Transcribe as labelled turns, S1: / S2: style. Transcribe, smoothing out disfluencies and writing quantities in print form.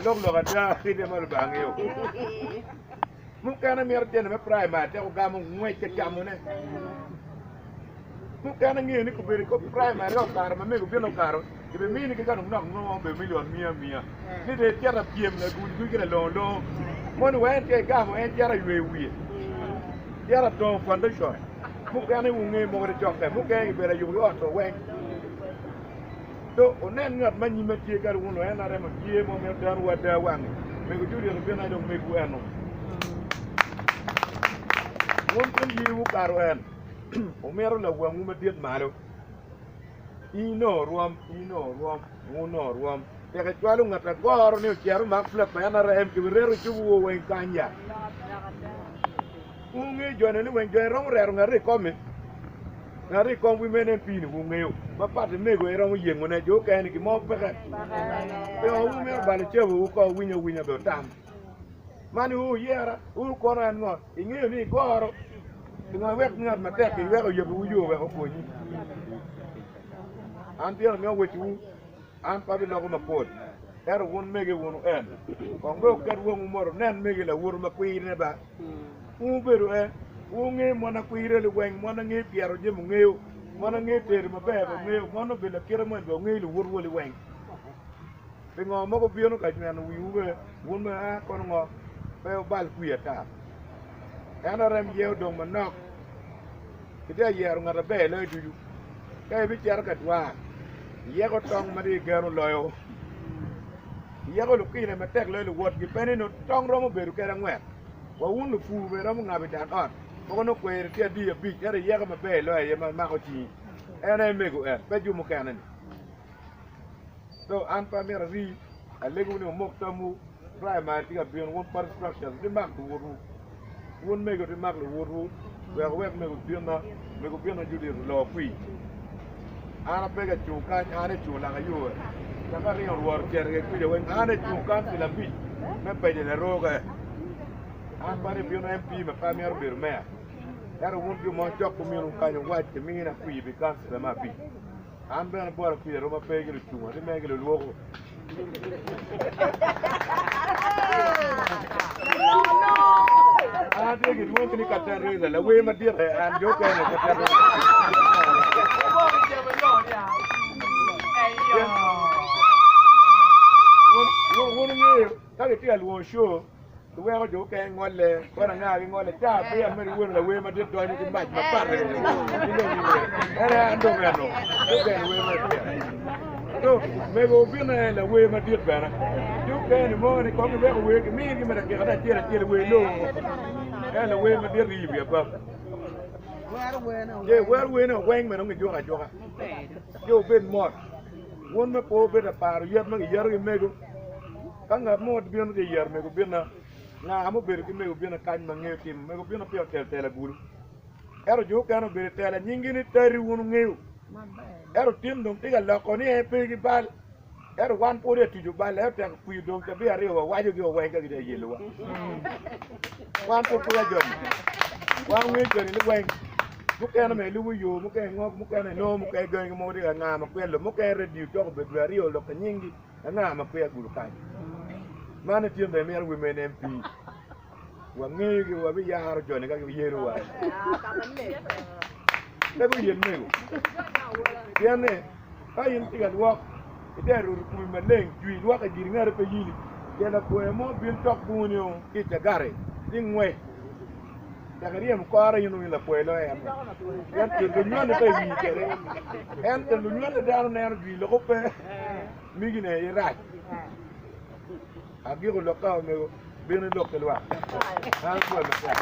S1: Ilok lok ada kite ma Lubanga ngeyo. Mukene mito cente me primary teko gamo ngwec ka camone. Mukene ngeyo ni kobedo i primary ka okato ma mego bino okato kibimini ki ka dong nok nongo obedo milion miya miya ni dong icito apyem laguc ki lalongo longo moni wa en tye igamo en cito ayweyo wiye cito atongo foundation mukene wunge mogo tye cokke mukene kibedo ayubo ki ot weng So wunen ngat ma nyime tye kadi wun luNRM tye ma omito danowu ada wangi, mego Juliet obino aye dong megwu eno. Wun kun yiwu okato en, wumito lawangwu madit malo. In nongo rwom, in nongo rwom, wun nongo rwom. Tek icwalo ngat agoro ni ocit omak flag pa NRM kibireto icubuwu weng kany ya. Wun wungeyo jone ni weng jone romo reto ngat i komi. Ngat i kom wi mene MP ni wungeyo ma pat mego aye romo yengo ne jo okene ni gin mo peke. Pingo wumito balo cabo wu ko wuwinyo awinya bene wutam. Man wu wuyera wu kono en ngo ingeyo ni igoro pingo iwek ngat matek iweko oyebi wu yo wek okonyi. An pien amito weci wu an pe abiloko mapol ento wun mege wunu en kong bene wuket wangwu mot wunen mege lawotu ma kwirine ba. Wun wubedo e, wungeyo mon akwirre liweng, mon angeyo pyero jami wungeyo, mon angeyo tedo maber bene wungeyo, mon obedo lakite moni bene wungeyo luwotwu liweng. Pingo mogo bino ka nyweno wiwu bene, wun bene a kono ngo, pe wubal kwir ata. En arem ye odong manok, kitye ka yero ngat aber loyo ducu. Ka ibicito ka dwar, iyeko tong ma dong igeno loyo. Iyeko lukine matek loyo luwotgi, pe ni nongo tong romo bedo kede angwen. Wa wun lupur bene iromo ngabo i dan ot, mogo nongo kweri tye adi abic, ento iyeko maber loyo aye ma mako cingi. En aye mego en, pe jo mukene ni. So an pe amito ari, alegowu ni wumok tamwu, primary tye ka bino, wun party structures wuti mak luwotwu. Wun mego wuti mak luwotwu, wek wuwek mego binna, mego binna Judith olor kwir. An ape ka cung kany, an ecung laka yo e. Caka aringo rwot ocito ki kwija weng, an ecung kancil abic me peco laroga e. An pe abibino MP ma pe amito bedo meya. Ento wun jo ma wucok ki ominu kany wuwac ki mina kwir pi kancila me abic. An bene bota kwir aroma pe ki lucungo, atye mere ki lulwoko. An atye ki lwongi ni Captain Reza, lawer madit aye an, jo okene Captain Reza. Wun wungeyo ka gitye ka lwongo show Giweko jo okene ngole, kono anga gingole ca pe an mere won lawer madit donyo ki mac mapat en aye an dong eno okene wer madit so mego obino en lawer madit bene jo okene mo ni kong giweko wer gimigi me dakika acel acel wer loo en lawer madit i wi abam ce wero werne weng bene dong gijuko ajuka ce wubed mot wun me pe wubed aparo yet ma giyeto ki mego Ka ngat mo bino tye yero mego binna, nga ma obedo ki mego binna kany ma ngeyo timo? Mego binna peya otelo telo agulu. Ento jo okene obedo i tela nyinggi ni tari wun wungeyo. Ento tin dong tye ka loko ni en pe ki bal. Ento wan pwod atuco bal ento tek okwiyo dong cabit aryo wawaco gi weng ka gitye ka yelowa. Wan pud pe wajoni. Wan wangeyo joni ni weng. Mukene me lubo yo, mukene ngok, mukene nongo, mukene gangi mogo tye ka nga ma kwelo, mukene radio cok obedo dwe aryo lok ka nyinggi. Anga ma kwiya gudo kany? Man tye bene mito women MP. Wangeyo gi wabiyaro joni ka giyerowa. Pe guyen mego. Pien ni ka in itye ka lwok, itye ka ruto komi maleng, jwi lwok i giri ngati pe yili. Pien lakwoya mo bin cok bungoni o ki i cagati ci ngwec. Tek iryemo kore in onongo in lakwoya loyo en. Pien lunywani pe i wii kwede. Ento lunywani dano neno jwi loko pe. Migine aye rac. Agiko lok ka omego, bin ilok ki lwak. An apwoyo matek.